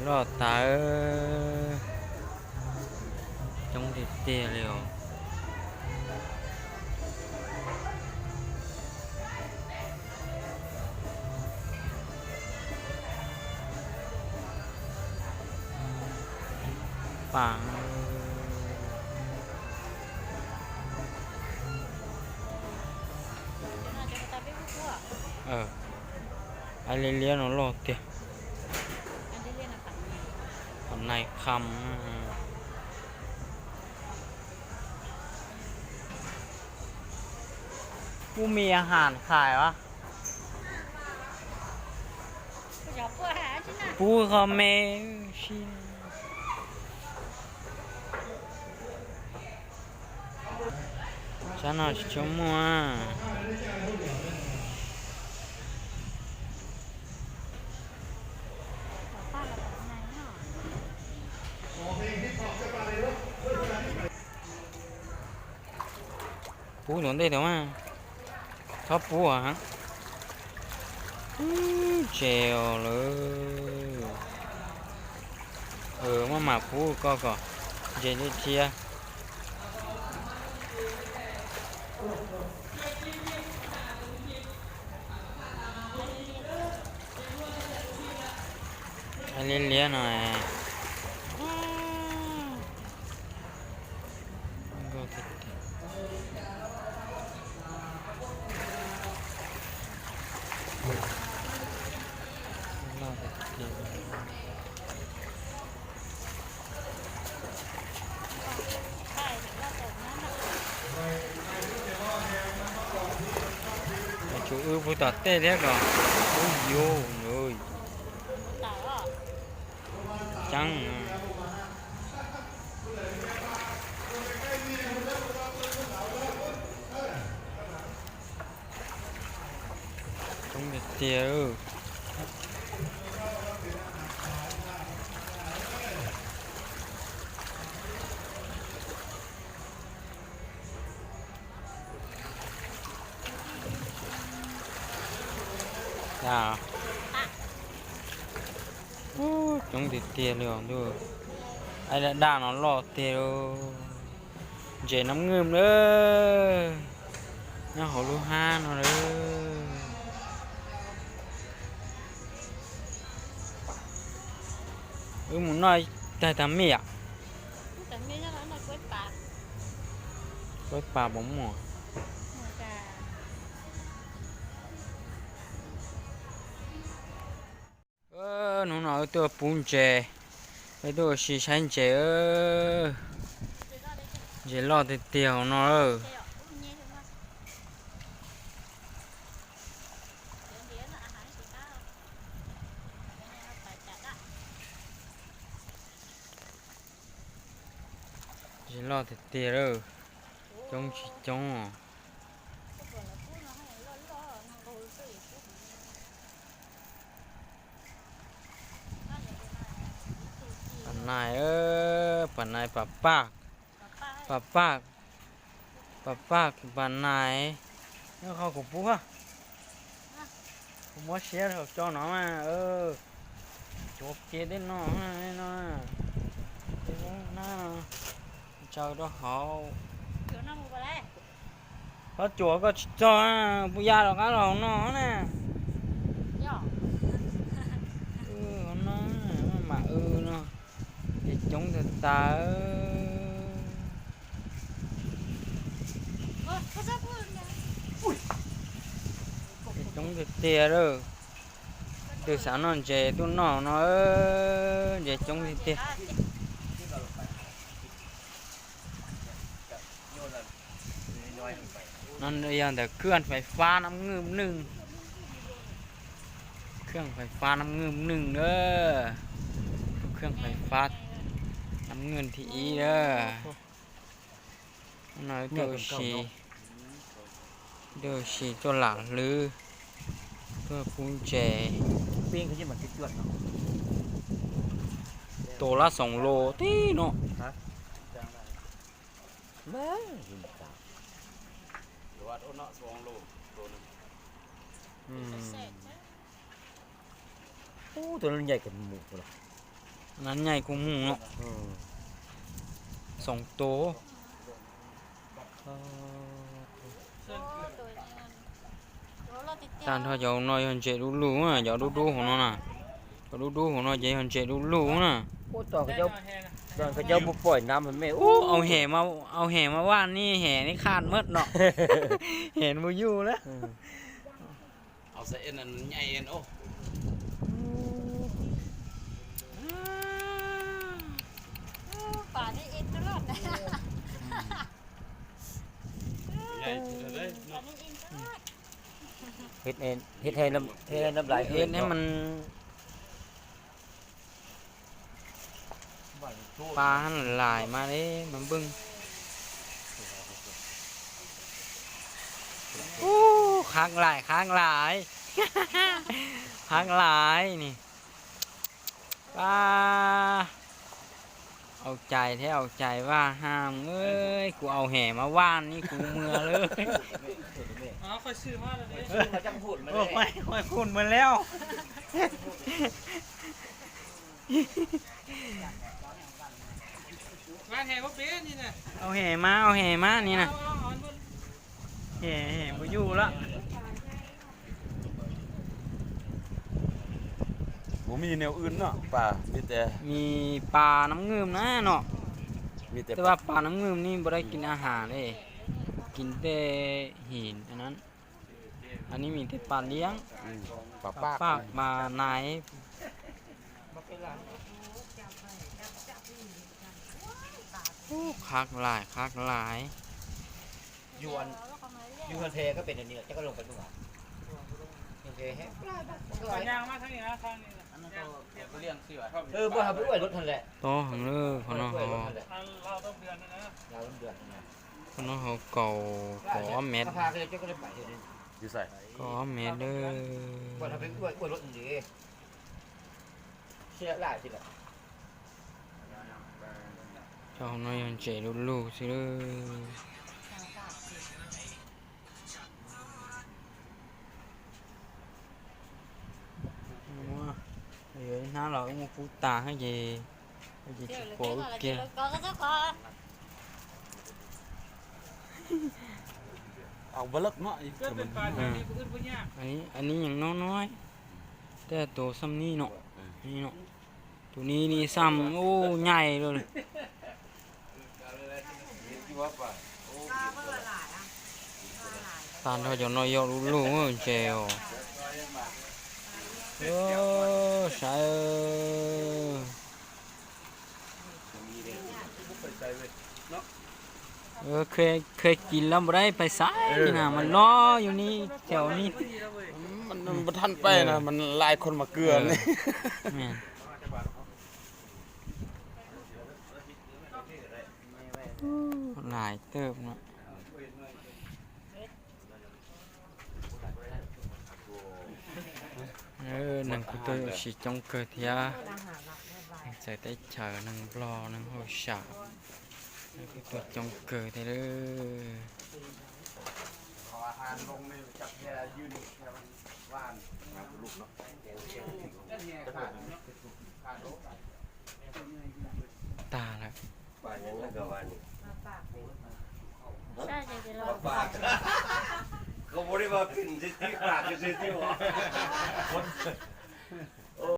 ລໍຕາເອີຍ ຈົ່ງຕິດເຕຍແລ້ວ. ປາງ ເອີ ອາເລເລຍເນາະ ລໍເຕຍ ປານນາຍຄຳ. ບໍ່ມີອາຫານຂາຍຫວາ? ປູເຂົາແມ່ຊິ ຊານອນຊິຊົມມົວ. ປູໂດນເດ້ແຕ່ວ່າ ຊອບປູຫະ ອື ແຈ່ວເລີຍ. ເອີ ມາໝາກປູກໍ ກໍເຢັນເທຍ. ອາເລເລຍໜ່ອຍ. ຈູອືຜູ້ຕາເຕະແລ້ວກໍ ໂອ້ຍໂຍເອີຍ ຈັງ. ຕ້ອງໄດ້ເຕຍເອີ ຈ້າ. ໂອ້ ຈົ່ງຕິດເຕຍເລີຍເດີ ໄອ້ດາດານອນລໍເຕຍເດີ. ເຈນ້ຳງື່ມເດີ ຍາວເຂົາລູກຫ້ານເຮົາເດີ. ອື ໝູນ້ອຍ ແຕ່ຕາເມຍ ຕາເມຍ ຍາວນ້ອຍ ກ້ວຍປາ ກ້ວຍປາບໍ່ໝໍ. ເອີ ໜູນ້ອຍເອີຍ ຕົວປູເຈ ເອີ ໂດຊິໃຊ້ເຈເອີ ເຈລໍເຕຍໆເນາະເອີ. ເຈລໍເຕຍໆເດີ ຈົ່ງຊິຈົ່ງ. ປານາຍເອີຍ ປານາຍປາປາກ ປາປາກ ປາປາກ ປານາຍ. ເອົາເຂົ້າກົບປູຫະ ຜົມວ່າເຊຍເຂົາເຈົ້າເນາະ ເອີ ຈົບເກມເດ້ເນາະ ເນາະ ເຈົ້າດອກເຂົາ ເຂົາຈົວກໍເຈົ້າ ບໍ່ຢາດອກກະລອງເນາະນະ ເອີ ເນາະ ມາເອີເນາະ. ເຈັດຈົງຕາເອີຍ ເຈັດຈົງເຕຍເດີ ເດີສາວນອນເຈຕຸນນອກເນາະເອີຍ ເຈັດຈົງເຕຍ. ນັ້ນຢ່າງແຕ່ເຄື່ອນໄຟຟ້ານ້ຳງື່ມໜຶ່ງ ເຄື່ອນໄຟຟ້ານ້ຳງື່ມໜຶ່ງເດີ ເຄື່ອນໄຟຟ້ານ້ຳງື່ມທີ່ອີເດີ. ນ້ອຍໂຕຊີ ໂຕຊີໂຕຫຼານຫຼື ໂຕປູນແຈ ປີ້ງຄືຊິມັນຕິດຈວດເນາະ ໂຕລະສອງໂລຕິເນາະ ຮະ ແມ່ນ ໂຕລະສອງໂລ ໂຕໜຶ່ງ ອືມ. ໂອ້ ໂຕນັ້ນໃຫຍ່ກວ່າໝູພຸ້ນລະ ອັນນັ້ນໃຫຍ່ກວ່າໝູເນາະ ອືມ ສອງໂຕ. ຕານເຂົາເຈົ້ານ້ອຍຫັ້ນເຈດຸດູນະ ເຈົ້າດຸດູຂອງເຮົານະ ເຈົ້າດຸດູຂອງເຮົາເຈຫັ້ນເຈດຸດູນະ. ໂອ້ ຕອນເຂົາເຈົ້າ ຕອນເຂົາເຈົ້າບໍ່ປ່ອຍນ້ຳຫັ້ນແມ່ ໂອ້ ເອົາແຫມາ ເອົາແຫມາຫວ່ານນີ້ ແຫນີ້ຂາດໝົດເນາະ ແຫບໍ່ຢູ່ແລ້ວ. ເອີ ເອົາໃສ່ເອັນອັນໃຫຍ່ເອັນ ໂອ້ ປານີ້ເອັນຕະຫຼອດນະ ໃຫຍ່ເລີຍເນາະ ເຮັດໃຫ້ ເຮັດໃຫ້ນ້ຳ ເຮັດໃຫ້ນ້ຳລາຍເອີ່ນໃຫ້ມັນ ປາຫັ້ນຫຼາຍມາເດ້ ມາເບິ່ງ. ໂອ້ ຄັກຫຼາຍ ຄັກຫຼາຍ ຄັກຫຼາຍນີ້ ປາ ເອົາໃຈແທ້ ເອົາໃຈວ່າ ຫ້າມເອີຍ ກູເອົາແຫມາຫວ່ານນີ້ ກູເມືອເລີຍ. ອໍ ຂ້ອຍຊື້ມາແລ້ວເດ້ ຊື້ມາຈັກພຸ້ນມາ ໂອ້ ເດ້ ຂ້ອຍ ຂ້ອຍຂຸດໝົດແລ້ວ. ວາງແຫບໍ່ເປັນນີ້ນະ ເອົາແຫມາ ເອົາແຫມານີ້ນະ ເອົາ ເອົາ ເອົາ ແຫ ແຫບໍ່ຢູ່ລະ ບໍ່ມີແນວອື່ນເນາະ ປາ ມີແຕ່ ມີປານ້ຳງື່ມນະເນາະ ມີແຕ່ ແຕ່ວ່າປານ້ຳງື່ມນີ້ບໍ່ໄດ້ກິນອາຫານເດ້ ກິນແຕ່ຫີນອັນນັ້ນ. ອັນນີ້ມີແຕ່ປາລ້ຽງ ອືມ ປາປາກ ປາປາກ ປານາຍ. ໂອ້ ຄັກຫຼາຍ ຄັກຫຼາຍ. ຢູ່ອັນ ຢູ່ເຮືອນແພກໍເປັນແນວນີ້ແຫຼະ ເຈົ້າກໍລົງໄປເບິ່ງເອົາ ເຮືອນແພແຮງຫຼາຍ ມັນກໍຫຼາຍ ຍ່າງມາທາງນີ້ນະ ທາງນີ້ນະ ອັນນັ້ນກໍ ກໍລ້ຽງຊິວ່າ ເອີ ບໍ່ຫາໄປອວຍລົດຫັ້ນແຫຼະ ຕໍ່ຫັ້ນເລີຍ ພໍ່ນ້ອງເຮົາ ອັນລາວຕົ້ນເດືອນນະ ລາວຕົ້ນເດືອນນະ. ເນາະ ເຮົາເກົາ ເກົາອ້ອມແມັດ ຢູ່ໃສ ເກົາອ້ອມແມັດເດີ ບໍ່ ຖ້າໄປອວຍ ອວຍລົດນີ້ເດ້ ເສຍຫຼາຍຊິລະ ເຈົ້ານ້ອຍເຈລຸລູຊິເດີ. ເອີ ໜ້າລາວມາປູຕາໃຫ້ເຈ ເອົາບໍ່ເລິກເນາະ ເອີ ອັນນີ້ ອັນນີ້ຍັງນ້ອຍໆ ແຕ່ໂຕຊ່ຳນີ້ເນາະ ນີ້ເນາະ ໂຕນີ້ນີ້ຊ່ຳ ໂອ້ ໃຫຍ່ເລີຍ. ຕານເຂົາເຈົ້ານ້ອຍຢອກລູກໆ ເອີ ແຈ່ວ ເອີ ໃສ ເອີ ເຄີຍ ເຄີຍກິນແລ້ວບໍ່ໄດ້ໄປໃສ ເອີ ນີ້ນະ ມັນລໍຢູ່ນີ້ ແຖວນີ້ ມັນ ມັນບໍ່ທັນໄປນະ ເອີ ມັນຫຼາຍຄົນມາເກືອ ເອີ ນີ້ ແມ່ນ. ຫຼາຍເຕີບເນາະ ເອີ ໜັງກູໂຕຊິຈົ່ງເກີດເທື່ອ ໃສ່ແຕ່ເຈີໜັງບລໍ ໜັງໂຮຊາ ໜັງກູໂຕຈົ່ງເກີດເທື່ອເດີ. ຕາລະ ປາຫຍັງລະກະວ່ານີ້ ປາກ ເຂົາບໍ່ໄດ້ວ່າຂຶ້ນຊິຕິ ປາກຊື່ໆຕິ.